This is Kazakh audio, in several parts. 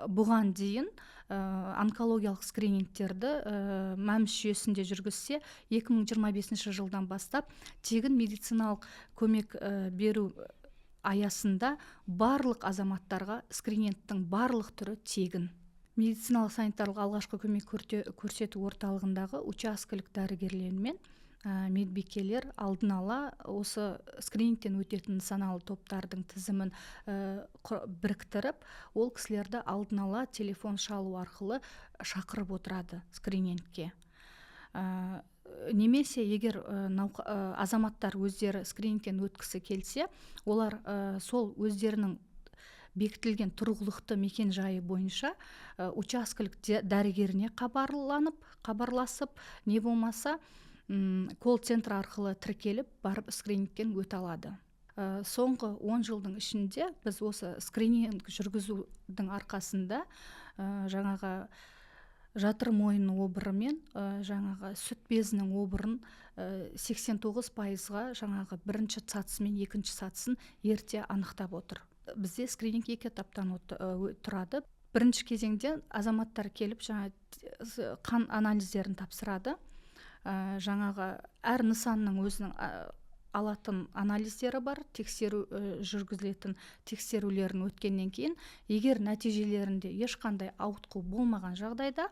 Бұған дейін онкологиялық скринингтерді МӘМС жүйесінде жүргізсе, 2025 жылдан бастап тегін медициналық көмек беру аясында барлық азаматтарға скринингтің барлық түрі тегін. Медициналық санитарлық алғашқы көмек көрсету орталығындағы учаскелік дәрігерлер мен медбикелер алдын ала осы скринингтен өтетін нысаналы топтардың тізімін біріктіріп, ол кісілерді алдын ала телефон шалу арқылы шақырып отырады скринингке. Немесе егер азаматтар өздері скринингтен өткісі келсе, олар сол өздерінің бекітілген тұрғылықты мекен жайы бойынша учаскелік дәрігеріне хабарласып, не болмаса колл-центр арқылы тіркеліп, барып скринингтен өте алады. Соңғы 10 жылдың ішінде біз осы скрининг жүргізудің арқасында жаңағы жатыр мойын обыры мен жаңағы сүт безінің обырын 89%-ға жаңағы бірінші сатысы мен екінші сатысын ерте анықтап отыр. Бізде скрининг екі этаптан тұрады. Бірінші кезеңде азаматтар келіп, жаңа қан анализдерін тапсырады. Жаңағы әр нысанның өзінің алатын анализдері бар, тексеру жүргізілетін тексерулерін өткеннен кейін, егер нәтижелерінде ешқандай ауытқу болмаған жағдайда,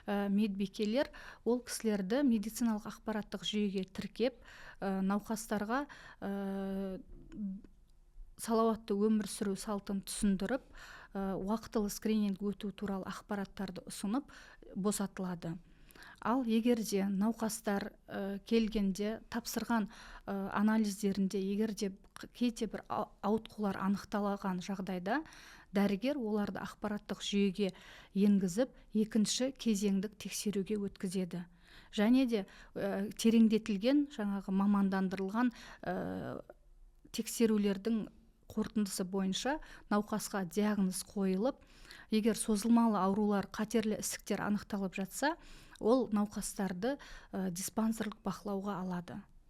медбикелер ол кісілерді медициналық ақпараттық жүйеге тіркеп, науқастарға салауатты өмір сүру салтын түсіндіріп, уақытылы скрининг өту туралы ақпараттарды ұсынып босатылады. Ал егер де науқастар келгенде тапсырған анализдерінде егер де кейде бір ауытқулар анықталған жағдайда, дәрігер оларды ақпараттық жүйеге енгізіп, екінші кезеңдік тексеруге өткізеді. Және де тереңдетілген жаңағы мамандандырылған тексерулердің қорытындысы бойынша науқасқа диагноз қойылып, егер созылмалы аурулар, қатерлі ісіктер анықталып жатса, ол науқастарды диспансерлік бақылауға алады.